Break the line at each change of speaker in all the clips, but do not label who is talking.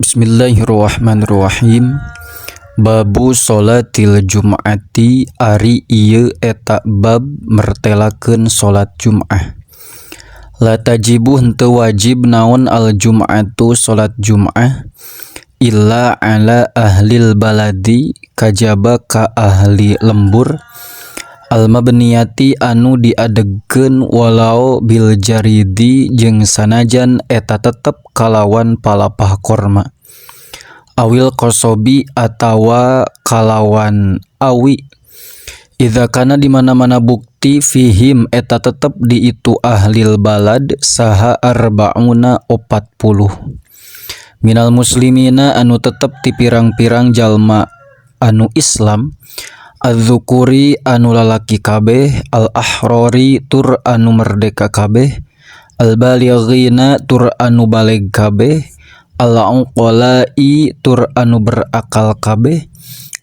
Bismillahirrahmanirrahim. Babu sholatil jum'ati ari ieu eta bab mertelakeun salat Jum'ah. La tajibu henteu wajib naon al jum'atu salat Jum'ah illa ala ahlil baladi kajaba ka ahli lembur al mabniyati anu diadegkeun walau bil jaridi jeung sanajan eta tetep kalawan palapah korma awil qosobi atawa kalawan awi idza kana di mana-mana bukti fihim eta tetep di itu ahlil balad saha arbauna 40 minal muslimina anu tetep ti pirang-pirang jalma anu Islam adzukuri anu lalaki kabeh al ahrori tur anu merdeka kabeh al balighina tur anu baleg kabeh al-uqala'i tur anu berakal kabeh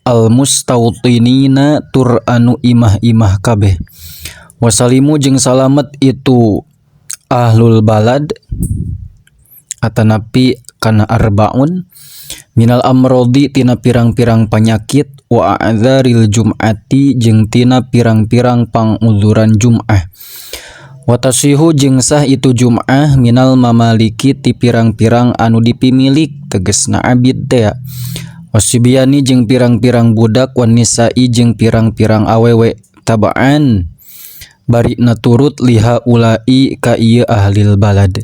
al-mustautinina tur anu imah-imah kabeh wasalimu jeung salamet itu ahlul balad atanapi kana arbaun minal amrodi tina pirang-pirang panyakit wa a'dzaril jum'ati jeung tina pirang-pirang panguzuran Jum'ah watasihu jeung sah itu Jum'ah minal mamaliki ti pirang-pirang anu dipimilik tegesna abid teh wasibiani jeung pirang-pirang budak wan nisa'i jeung pirang-pirang awewe tabaan barina turut liha ulai ka ieu ahlil balad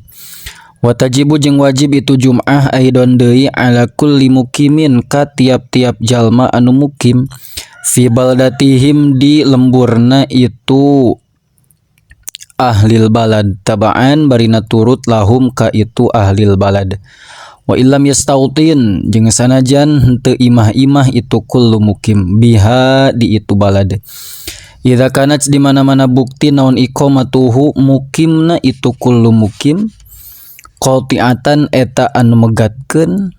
watajibu jeung wajib itu Jum'ah aidon deui ala kulli mukimin ka tiap-tiap jalma anu mukim fi baldatihim di lemburna itu ahlil balad tabaan barina turut lahum ka itu ahlil balad wa illam yastautin jeung sanajan henteu imah-imah itu kullu mukim biha di itu balad idza kanat di mana-mana bukti naon iqamatuhu mukimna itu kullu mukim qati'atan eta anu megatkeun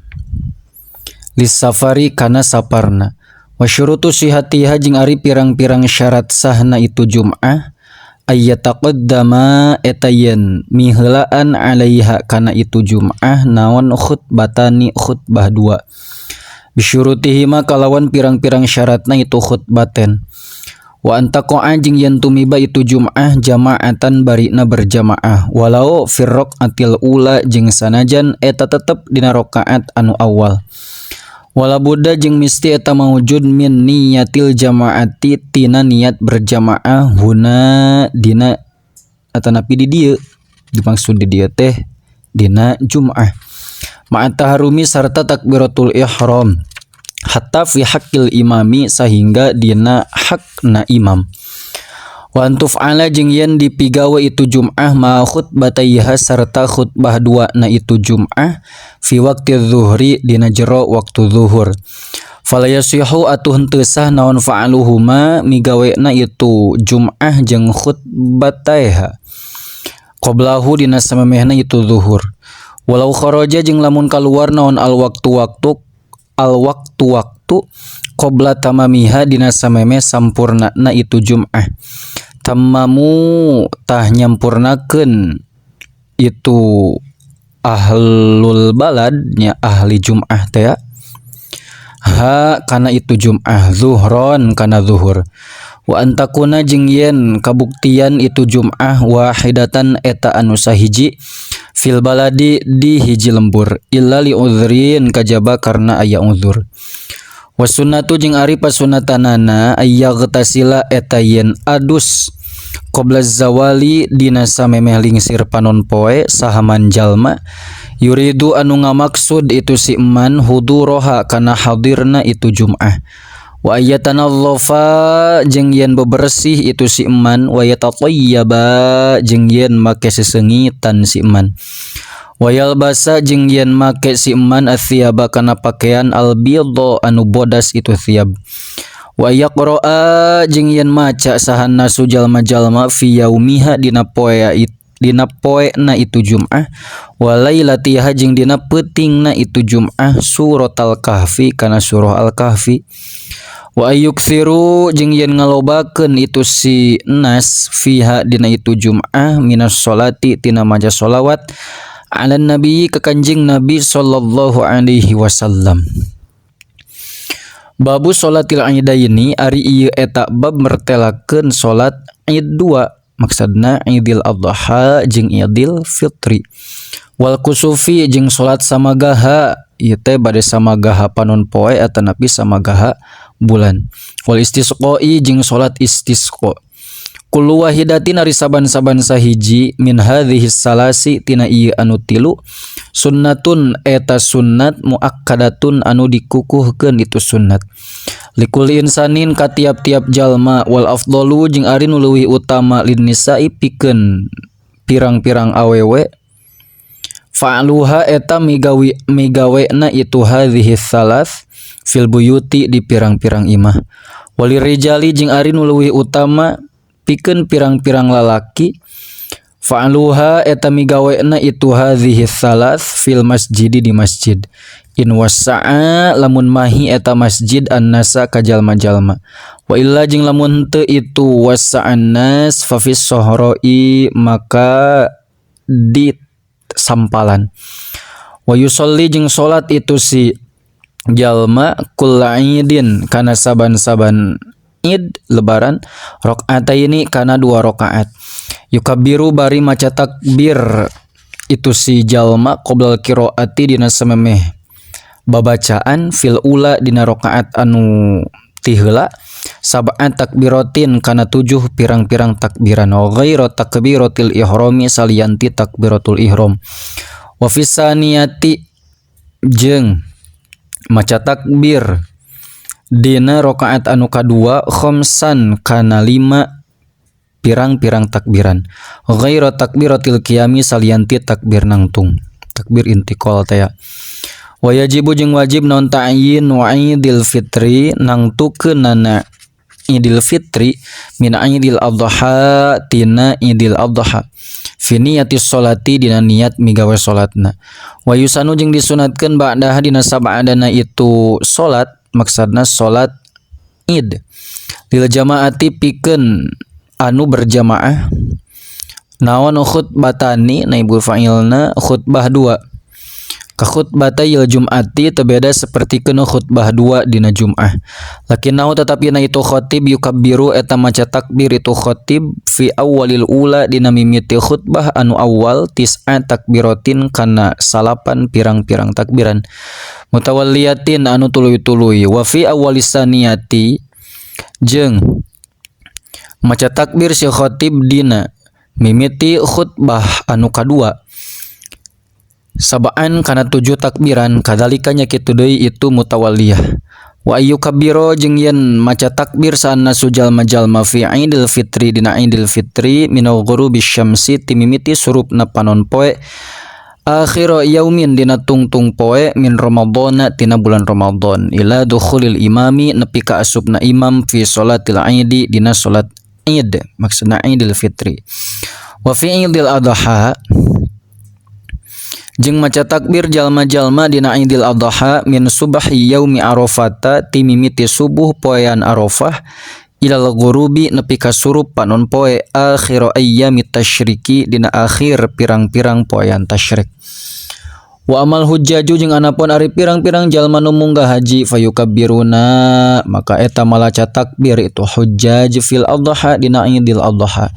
lisafari kana saparna wa syurutu sihatiha jeung ari pirang-pirang syarat sahna itu Jum'ah ayyataqaddama eta yen miheulaan alaiha kana itu Jum'ah naon khutbatani khutbah dua bisyurutihima kalawan pirang-pirang syaratna itu khutbaten wa antaqa'a jeung yen tumiba itu Jum'ah jama'atan barina berjamaah walau fir raqatil ula jeung sanajan eta tetep dina rakaat anu awal wala budda jeung misti eta maujud min niyatil jama'ati tina niat berjamaah huna dina atanapi di dieu dimaksud di dieu teh dina Jum'ah ma'a taharumi sarta takbiratul ihram hatta fi haqqil imami sahingga dina hakna imam wa antuf'ala jeung yen dipigawe itu Jum'ah ma khutbataiha sarta khutbah dua na itu Jum'ah fi waqti zuhri dina jero waktu zuhur fala yasihu atuh henteu sah naon fa'aluhuma migawena itu Jum'ah jeung khutbataiha qablahu dina samemehna itu zuhur walau kharaja jeung lamun kaluar naon al waktu-waktu al waktu-waktu qabla tamamiha dina samemeh sampurna na itu Jum'ah tamamu tah nyampurnakeun itu ahlul balad nya ahli Jum'ah teh ha kana itu Jum'ah zuhron kana zuhur wa antakuna jeung yen kabuktian itu Jum'ah wahidatan eta anu sahiji fil baladi di hiji lembur illa li udhrin kajaba karena aya uzur wasunnatu jeung ari pasunatanana ayyaghtasila eta yen adus qabla zawali dina samemeh lingsir panon poe sahaman jalma yuridu anu ngamaksud itu si eman huduroha kana hadirna itu Jum'ah wa ayyatanadzafa jeung yen bebersih itu si eman wa yatatayyaba jeung yen make sesengitan si eman wa yalbasa jeung yen make si eman athiyaba kana pakaian albidha anu bodas itu thiyab wa yaqra'a jeung yen maca saha nasu jalma-jalma fi yaumiha dina poe dina poena itu Jum'ah wa lailatiha jeung dina peutingna itu Jum'ah suratal kahfi kana surah al-kahfi wa ayyuksiru jeung yen ngalobakeun itu si nas fiha dina itu Jum'ah minas sholati tina maca sholawat Ala nabi ka Kanjeng Nabi sallallahu alaihi wasallam. Babu sholatil idaini ari ieu eta bab mertelakeun salat Id dua maksudna Idul Adha jeung Idul Fitri. Wal kusufi jeung salat samagaha ieu teh bade samagaha panon poe atanapi samagaha bulan. Wal istisqai jeung salat istisqa. Kullu wahidatin ari saban-saban sahiji min hadhihi salasi tina ieu anu tilu sunnatun eta sunnat muakkadatun anu dikukuhkeun itu sunnat. Likulli insanin ka tiap-tiap jalma wal afdalu jeung ari nu leuwih utama lin nisa'i pikeun pirang-pirang awewe fa'luha eta migawi migawena itu hadhihi salas fil buyuti di pirang-pirang imah. Walirijali jeung ari nu leuwih utama pikeun pirang-pirang lalaki fa'luha eta migawena itu hadhihi salas fil masjidi di masjid in wasa'a lamun mahi eta masjid annasa ka jalma-jalma wa illa jeung lamun teu itu wasa'an nas fa fis sohra'i maka di sampalan wa yusolli jeung salat itu si jalma kulla idin kana saban-saban id lebaran rakaataini kana dua rakaat yukabbiru bari maca takbir itu si jalma qoblal qiraati dina samemeh babacaan fil ula dina rakaat anu ti heula sab'a takbiratin kana tujuh pirang-pirang takbiran wa ghaira takbiratil ihrami salianti takbiratul ihram wa fis saniyati jeung maca takbir dina rakaat anu kadua khamsan kana lima pirang-pirang takbiran ghaira takbiratil qiyami salianti takbir nangtung takbir intiqal teh ya. Wa yajibu jeung wajib naon ta'yin wa Idul Fitri nangtukeunana Idul Fitri min Idul Adha tina Idul Adha fi niyati sholati dina niat migawe salatna wa yusanu jeung disunatkeun ba'daha dina sabadana itu salat maksudna salat Id lil jamaati pikeun anu berjamaah naon khutbatani naibul fa'ilna khutbah dua ka khutbatayil jum'ati teu beda sapertikeun khutbah dua dina Jum'ah lakinnahu tetapi na itu khatib yukabbiru eta maca takbir itu khatib fi awalil ula dina mimiti khutbah anu awal tis'a takbiratin kana salapan pirang-pirang takbiran mutawalliyatin anu tuluy-tuluy wa fi awalis saniyati jeung maca takbir si khatib dina mimiti khutbah anu kadua sabaan kana tujuh takbiran kadzalika nya kitu deui itu mutawalliyah wa ayyukabbiro jeung yen maca takbir saanna sujalma-jalma fi Idul Fitri dina Idul Fitri minal ghurubi syamsi timimiti surupna panon poe akhir yaumin dina tungtung poe min Ramadhana tina bulan Ramadan ila dukhulil imami nepi ka asupna imam fi sholatil idi dina salat Id maksudna Idul Fitri wa fi Idul Adha jeung maca takbir jalma-jalma dina Idul Adha min subhi yaumi Arafata ti mimiti subuh poean Arafah ilal ghurubi nepi ka surup panon poe akhir ayyami tasyriki dina akhir pirang-pirang poean tasyrik wa amal hujjaju jeung anapun ari pirang-pirang jalma nu munggah haji fayukabbiruna maka eta malaca takbir itu hujjaj fil adha dina Idul Adha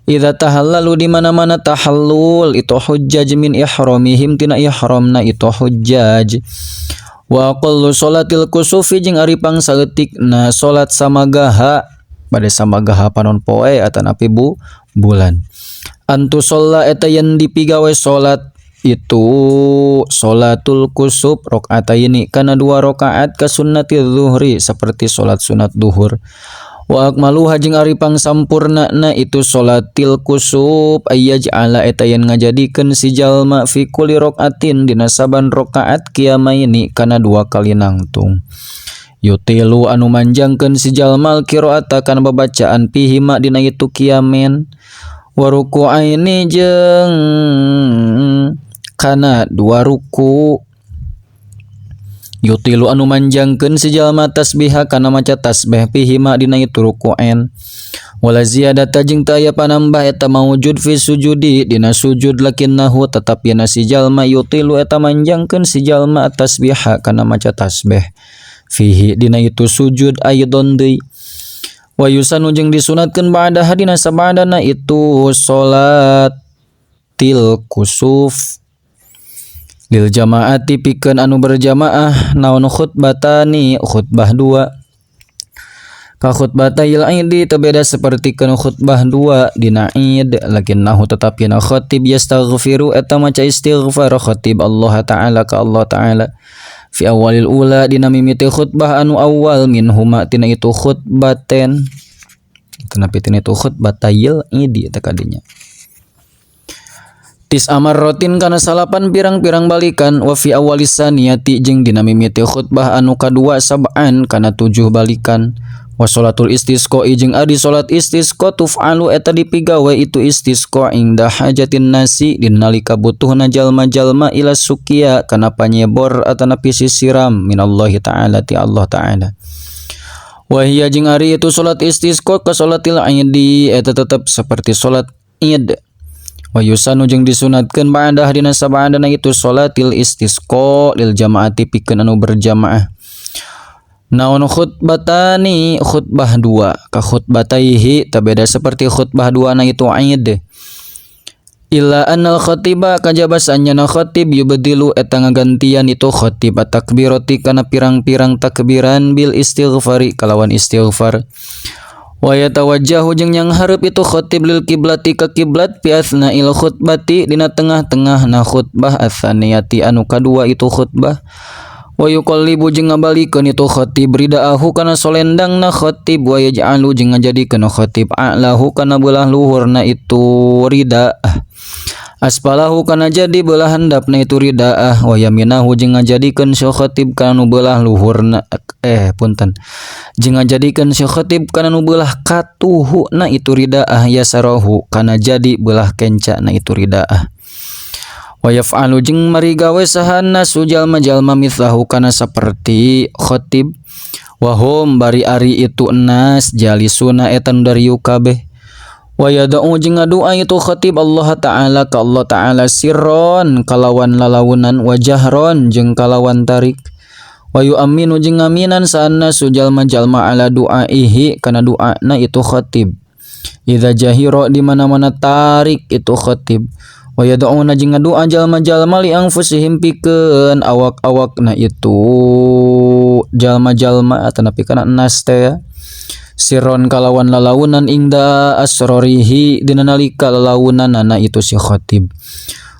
idza tahallalu di mana-mana tahallul itu hujjaj min ihramihim tina ihramna itu hujjaj wa aqallu sholatil kusufi jeung ari pangsaeutikna salat samagaha bade samagaha panon poe atanapi bu bulan antu sholla eta yen dipigawe salat itu sholatul kusuf rakaataini kana dua rakaat ka sunnati zuhri seperti salat sunat duhur wa akmaluha jeung ari pangsampurnana itu sholatil kusuf ayyaj'ala eta yen ngajadikeun si jalma fi kulli rakaatin dina saban rakaat qiyamaini kana dua kali nangtung yutilu anu manjangkeun si jalma qiraata kana babacaan fihima dina itu qiyamen wa ruku'aini jeung kana dua ruku yutilu anu manjangkeun si jalma tasbiha kana maca tasbih fihima dina itu ruku'en Wala ziyadata jeung teu aya panambah eta maujud fi sujudi dina sujud lakinnahu tetapina si jalma yutilu eta manjangkeun si jalma tasbiha kana maca tasbih fihi dina itu sujud aidon deui. Wa yusanu jeung disunatkeun ba'daha dina sabadana itu salatil kusuf lil jamaati pikeun anu berjamaah naon khutbatani khutbah dua ka khutbatayil idi teu beda saperti kana khutbah dua dina id lakinnahu tetapina khatib yastaghfiru eta maca istighfar khatib Allah ta'ala ka Allah ta'ala fi awalil ula dina mimiti khutbah anu awal minhuma tina itu khutbaten tetapi tina itu khutbatayil idi eta kadinya tis amarrotin kana salapan pirang-pirang balikan wa fi awalis saniyati jeung dina mimiti khutbah anu kadua sab'an kana 7 balikan wa salatul istisqa jeung ari salat istisqa tuf'alu eta dipigawe itu istisqa inda hajatin nasi dina nalika butuhna jalma-jalma ila sukia kana panyebor atanapi sisiram minallahi ta'ala ti Allah ta'ala. Wa hiya jeung ari itu salat istisqa ka salatil idi eta tetep seperti salat id. Wa yusanu jeung disunatkeun ba'da dina sabadana itu salatil istisqa lil jamaati pikeun anu berjamaah. Naon khutbatani khutbah dua ka khutbataihi tabeda seperti khutbah dua na itu aid. Illa annal khatiba kajaba sanyana khatib yubdilu eta ngagantian itu khatib takbirati kana pirang-pirang takbiran bil istighfari kalawan istighfar. Wa yatawajjahu jeung yang hareup itu khatib lil kiblati ka kiblat fi asna'il khutbati dina tengah-tengah na khutbah atsaniyati anu kadua itu khutbah. Wa yuqallibu jeung ngabalikeun itu khatib ridaahu kana solendangna khatib wa yaj'alu jeung ngajadikeun khatib a'lahu kana beulah luhurna itu ridaah aspalahu kana jadi beulah handapna itu ridaah wa yaminahu jeung ngajadikeun si khatib kana nu beulah luhurna punten jeung ngajadikeun si khatib kana nu beulah katuhuna itu ridaah yasarahu kana jadi beulah kencana itu ridaah. Wa yaf'alu jeung marigawe saha nasu jalma-jalma mithlahu kana saperti khatib wa hum bari ari itu nas jalisuna eta nu darieu kabeh. Wa yad'u jeung ngadua itu khatib Allah ta'ala ka Allah ta'ala sirron kalawan lalaunan wa jahron jeung kalawan tarik. Wa yu'minu jeung ngaminan saha nasu jalma-jalma ala du'aihi kana duana itu khatib. Idza jahira di mana-mana tarik itu khatib. Wa yad'una jeung ngadua jalma-jalma li anfusihim pikeun awak-awakna itu jalma-jalma atanapi kana nas teh ya. Sirron kalawan lalaunan ingda asrorihi dina nalika lalaunanana itu si khatib.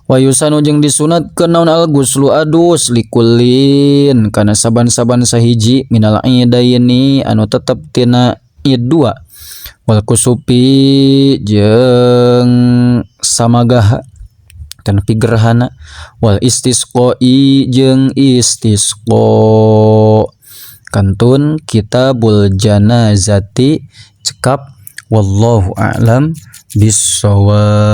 Wa yusanu jeung disunatkeun naon al-guslu adus likullin kana saban-saban sahiji minal idaini anu tetep tina id dua wal kusupi jeung samagaha tan pigerhana wal istisqoi jeung istisqo. Kantun kitabul janazati cekap wallahu a'lam bissawab.